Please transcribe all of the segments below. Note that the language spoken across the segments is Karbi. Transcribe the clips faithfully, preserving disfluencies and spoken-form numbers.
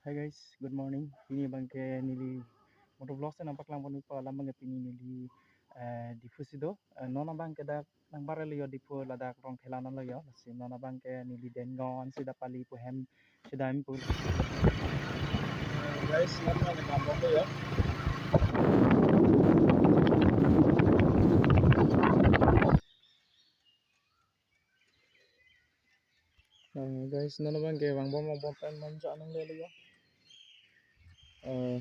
Hi guys, good morning. Pini abangke neli motovlog si nangpaklang ponpo, alam abangke pini neli eh, Diphu si do. Eh, non abangke dak nangbar lo yo Diphu, ladak Rongkhela non lo yo. Lasi non abangke neli Dengaon si dak pali pu hem chedam pu. Guys, non abangke nangbar lo yo. Eh, guys, non abangke vangbom vangbom pen manja nangle lo yo. Eh,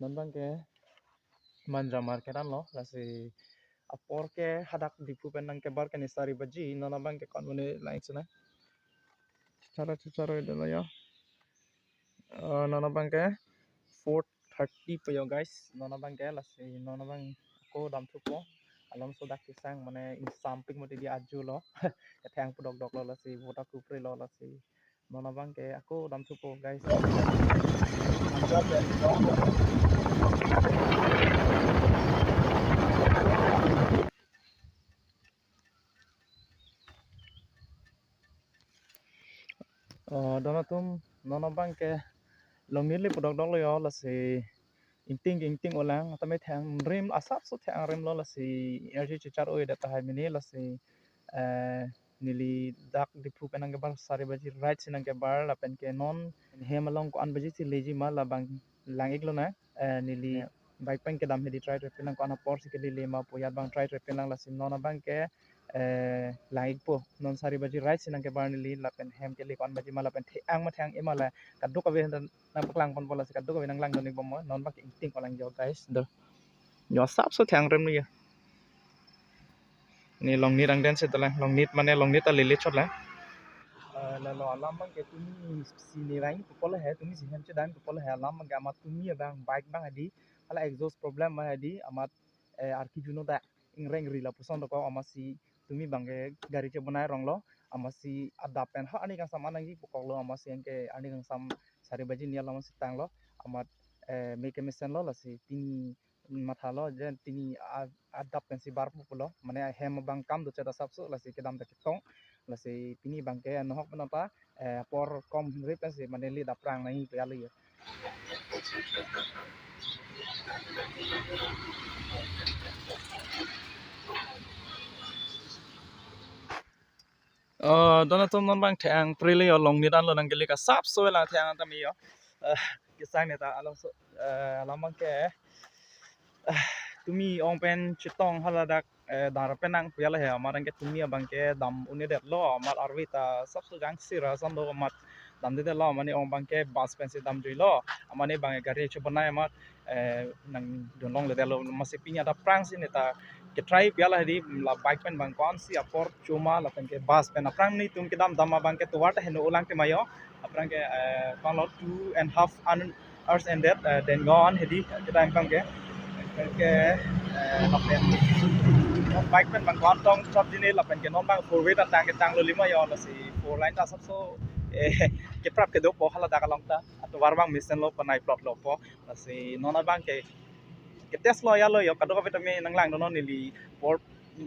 non abangke manja market an lo, lasi apor ke hadak Diphu pen nangkebar ke ne sari baji, non abangke kon mane lain sana. Chara chara ida lo yo. Eh, non abangke four thirty pu yo guys, non abangke. Lasi non abang ako damthupo, alam so dak kesang mane ingsampik mati di ajo lo. Kethang pudok dok lo, lasi vote ako pre lo, lasi non abangke ako damthupo guys. Oh, don atum, non abangke longnit le pudok dok lo yo, lasi ingting ingting olang, tame thang rim, asap so thang rim lo, lasi energy chichar oi dat tahai mini, lasi eh, neli dak Diphu pen nangkebar sari baji right si nangkebar, lapen ke non hem along ko-an baji si leji ma labang lang-ik lo na. Eh, neli bike pen kedam hedi try try pen lang, ko-an apor si kelele ma pu ajat abang try try pen lang, lasi non abangke eh, lang-ikpo, non sari baji right si nangkebar neli, lapen hem kele ko-an baji ma lapen the-ang ma the-ang-e ma la kadokave nangpaklang ponpo, lasi kadokave nanglang dun-ik bom mo, non abangke ingting olang jo guys do. Yo asap so thang rim lo yo. Ne longnit angdeng si dolang, longnit mane longnit ta lele chot lang. Eh, lalo alam abangke tumi si ne rang pupo lo he, tumi si hem chedam pupo lo he, alam abangke amat tumi abang bike abang hedi, hala exhaust problem ma hedi, amat eh, arki juno ta ingreng ri lapuson dokok, amatsi tumi abangke gari chebonai rong lo, amatsi adap pen ha arni kangsam anangji pukok lo, amatsi anke arni kangsam sari baji nial amatsi tang lo, amat eh, me kemesen lo, lasi pini matha lo, je pini a-, adap pensi bar pupo lo, mane hem abang kam do cheta sapso, lasi kedam ta ketong, lasi pini abangke anohok penata eh, apor kom ri pensi mane le daprang nangji pu ya lo yo. Oh, don atum, non abang the-ang pre lo yo, longnit an lo nangkele, asap so lang the-ang tame yo. Eh, kesang ne ta alam so, eh, alam abangke eh, tumi ong pen chetong haladak eh, dar pen nang pu ya lo he, amat anke tumi abangke dam un-edet lo, amat arve ta asap so jangsira ason do, amat damdedet lo, mane ong abangke bus pensi damjui lo, mane abangke gari chebonai amat eh, nangdun longledet lo, amatsi pini adap prang si ne ta ketrai pu ya lo hedi, la bike pen abang ko-an si apor choma lapen ke bus pen aphrang netum kedam dam abangke tovar ta heno olang ke ma yo, aphrang ke eh, panglo two and half an hours ended, eh, Dengaon hedi kedam abangke. Ke eh, lapen bike pen abang ko-an tong chot di ne, lapen ke non abang four way ta tang ketang lo lima yo, lasi four lane ta asap so eh, keprap kedo po haladak along ta, atovar abang mesen lo, panai plot lo po, lasi non abangke ketest lo ya lo yo, kadokave tame nanglang do non neli apor,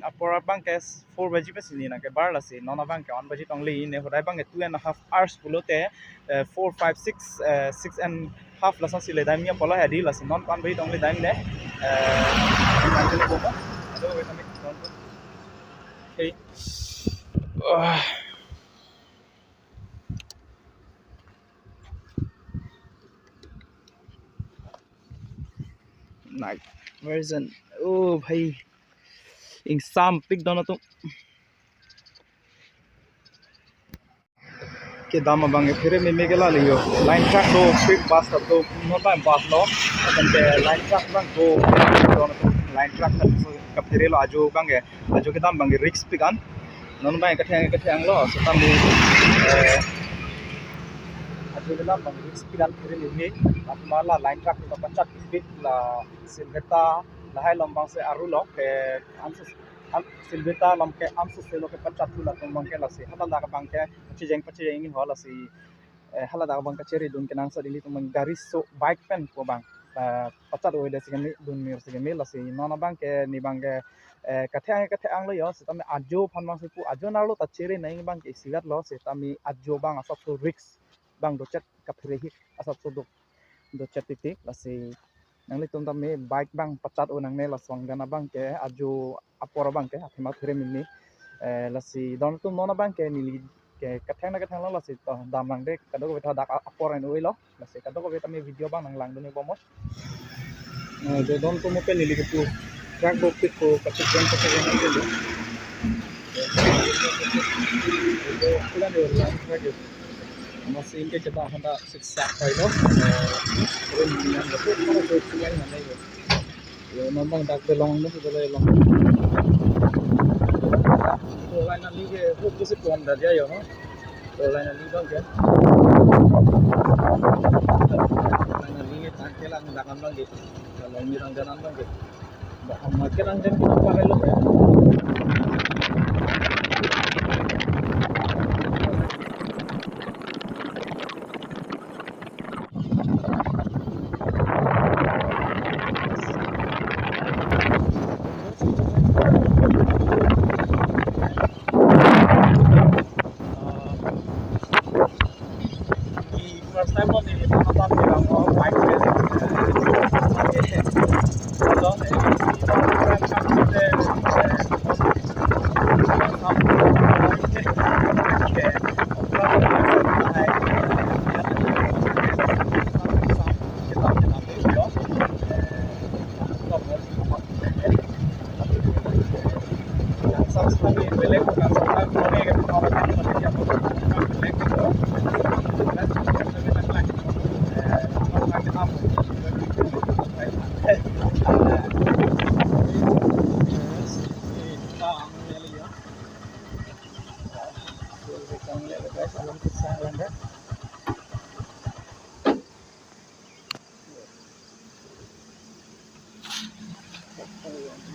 apor abangke four baji pensi ne nangkebar, lasi non abangke one baji tong le ne, hodai abangke two and a half hours pulote eh, four, five, six, eh, six and half lason si le dam ya pu lo hedi, lasi non one baji tong le dam ne. Eh, nangkele bom. Aduh, wait a minute. Hey. Ah. Night version. Oh bhai, ingsampik don atum. Kedam abang phere meme ke la le yo. Line truck do, quick bus do, non abang bus lo. Akan ke line truck abang do, line truck kaphere lo ajo abangke. Ajo kedam abang risk pik an. Non abang kethe-ang kethe-ang lo, setame eh, ajo kedam abang risk pik an phere meme. Amat la line truck kapachat pik la Silvetta lahai along abang si aru lo ke, am si, am Silvetta along ke am si selo kapachat pu latum abangke, lasi haladak abangke pachejeng pachejeng ni ho, lasi eh, haladak abang kachere dun kenangsot ilitum abang gari so bike pen pu abang eh, pachat oi de si keme, dun mir si keme, lasi non abangke ne abangke eh, kethe-ang kethe-ang lo yo, setame ajo aphan abang si pu, ajo nar lo ta chere nangji abangke isivet lo, setame ajo abang asap so risk. bang dochet kaphere hi asap sodok dochet titik. Lasi nanglitum tame bike bang pachat-o nangne, lason gana bang ke ajo apor bang ke athema phere mini. Eh, lasi don tum non bang ke neli ke ketheng na ketheng lo, lasi to dam lang de kadokave tha dak a-, apor en oi lo. Lasi kadokave tame video bang nang langdun bomlo. Eh, jo don tum pen neli kepu track bok tik ko kachik pen kachik pen nang dun. Itu kulan de lang track. Masih ingke kita hendak siksa kailo. Eh, rin yang betul kalau tu yang mana itu. Ya, memang dak de long de, de long. Itu lain nanti ke, itu si pon dah dia ya, no? Itu lain nanti bang ke. Lain nanti ke tangke lang dak kan bang ke. Kalau ini rang jalan bang ke. Bah, amat ke rang jalan kita pakai lo ya. First time ko di Batam di bang ko bike ke. Oke. Oke.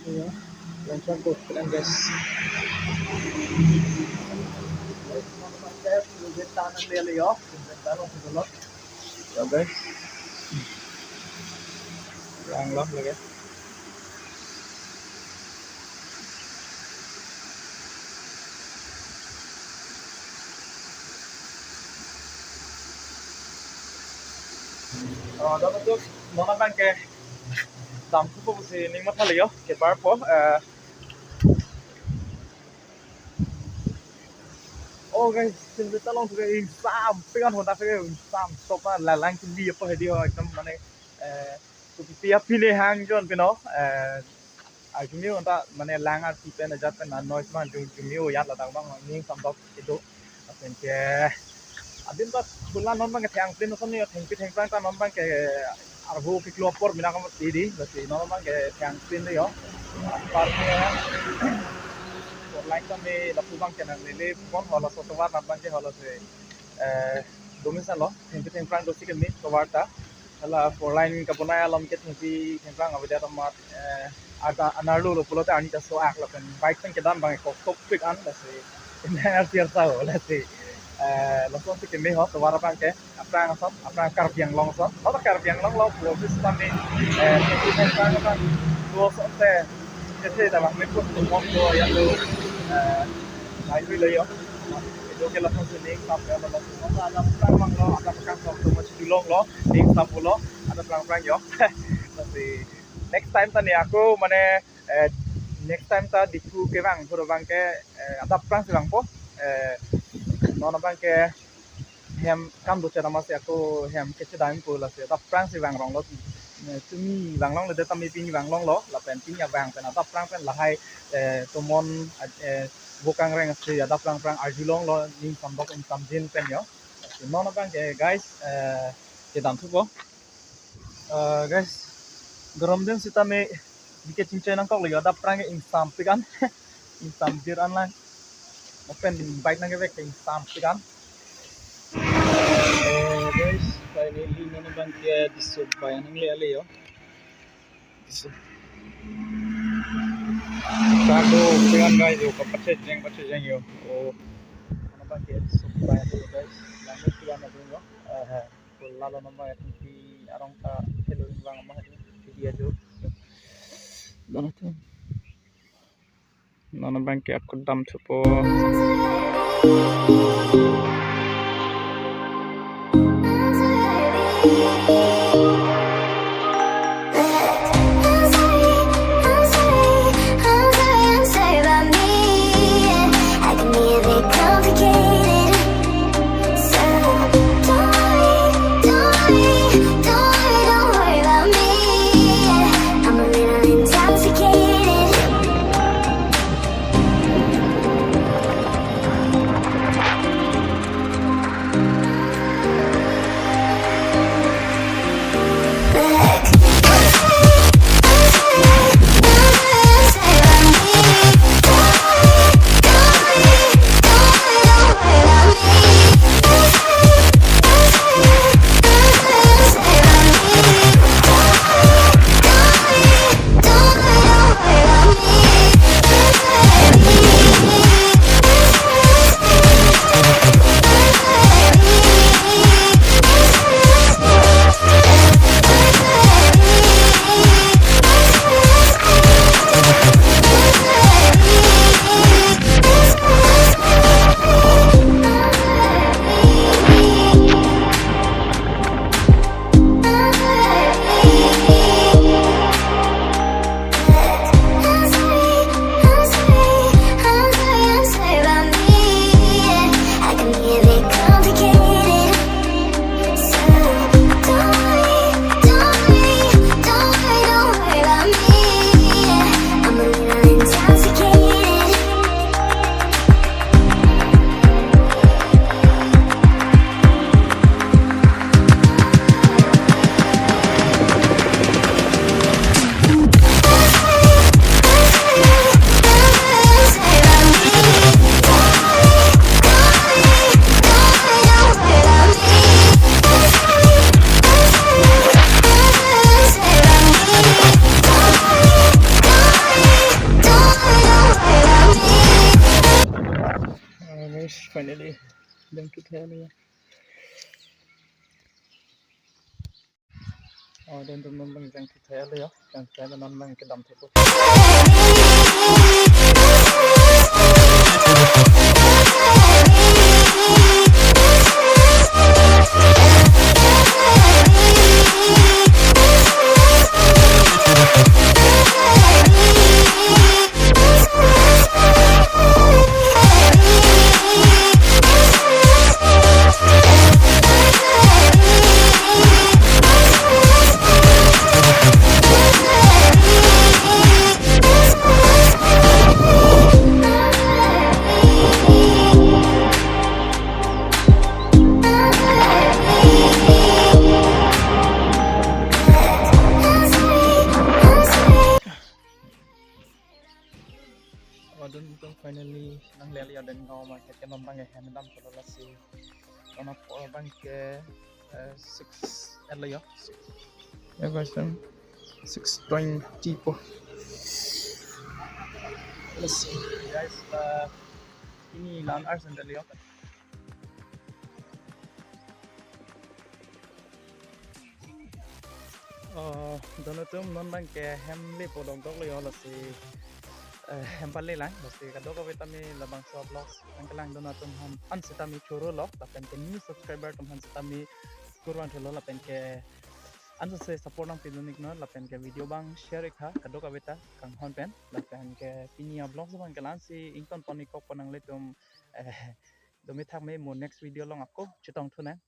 Iya, lancar tuh, keren guys. Guys, mau pakai dulu, kita nanti lihat ya, kita taruh dulu. Ya guys, yang lah lagi. Oh, dapat tuh, non abang ke damthupo pusi ning mathalo yo, kebarpo, eh. Oh guys, sing ta long ke ingsampik an, hodak ke ingsampik an, lalang ke di apa hedi ho, ekdom mane, eh, kopi apine hang jon pino, eh, arjumio ta mane lang arti pen ajat pen noise man jum jumio yat ladak bang ning samdok ido. Apen ke adin ta khula non bang ke thengpin son yo, thengpi thengphrang ta non bang ke arvo kiklo apor mina kam ti di, lasi non bang ke thengpin yo. Apar ke four lane ta me lapu bang ke nanglele pon, halaso tovar non bang ke halaso, eh, domin sa lo, thengpi thengphrang dosi ke me tovar ta. Hala four lane kabonai along ke thengpi thengphrang avedet amat, eh, ada anerlo lo pulote arni ta so-ak lapen bike pen kedam bang kok topik an lasi. Nang arsi arsa ho lasi. Eh, lason si keme ho tovar abang ke aphrang ason, aphrang Karbi Anglong ason. Lo ta Karbi Anglong lo, office kami, eh, thengpi thengphrang abang do ason te. Kete dalam meput tumon do ya do, eh, lain lo yo. Itu ke lason si ning sampai ada lason ada aphrang abang lo, ada pekan so tumon si dulong lo, ning sampai lo, ada aphrang aphrang yo. Lasi next time ta ne ako mane, eh, next time ta Diphu kevang, pura bang ke, eh, adap aphrang si vangpo, eh, non abang ke hem kam do chera masi ako hem kechedampo lasi adap aphrang si vang rong lo, eh, tumi vang long le de tami pini vang long lo, lapen pini avang pen adap aphrang pen lahai, eh, tumon, eh, vokangreng si adap aphrang aphrang arjulong lo ning samdok ning samjin pen yo. Non abang ke guys, eh, kedamthupo. Eh, guys, gorom din sitame bike chingchai nangkok lagi, adap aphrang ke ingsampik an. Ingsampik an lang. Open bike nang kevek ke ingsampik an. Eh, guys, finally non abang ke diso bai nangle ale yo. Diso. Kado pian guys, yo kapachejeng pachejeng yo. Oh. Non abang ke diso bai ale yo guys. Lang pian abang yo. Eh, Lalo nama ya tingki arong ta hello bang mah di dia jo. Bang tu. Non abang ke ako damthupo. Finally, jangthu thai lo ya. Oh, adunthu non abang jangthu thai lo ya. Jangthu thai lo, non abang kedam thai lo. Adunthu finally nangle lo ya, Dengaon market ke non abang ke hem dam thai lo lasi. Konat apor abang ke, eh, six at lo ya. Ya guys, em, six twenty po. Let's see. Guys, eh, pini la-an arsen det lo ya. Oh, don atum, non abang ke hem lepo dokdok lo ya lasi, eh, hem pale lang, lasi kadokave tame labangso vlogs nangkelang don atum aphan an sitame choro lo, lapen ke new subscriber atum aphan sitame kurvangthu lo, lapen ke an sose support nangpidun iknon, lapen ke video abang share ik tha kadokave ta kanghon pen, lapen ke pini avlogs abang ke la-an si ingtonpon ik kok po nanglitum, eh, dome thak me, mo next video along ako chetongthu nang.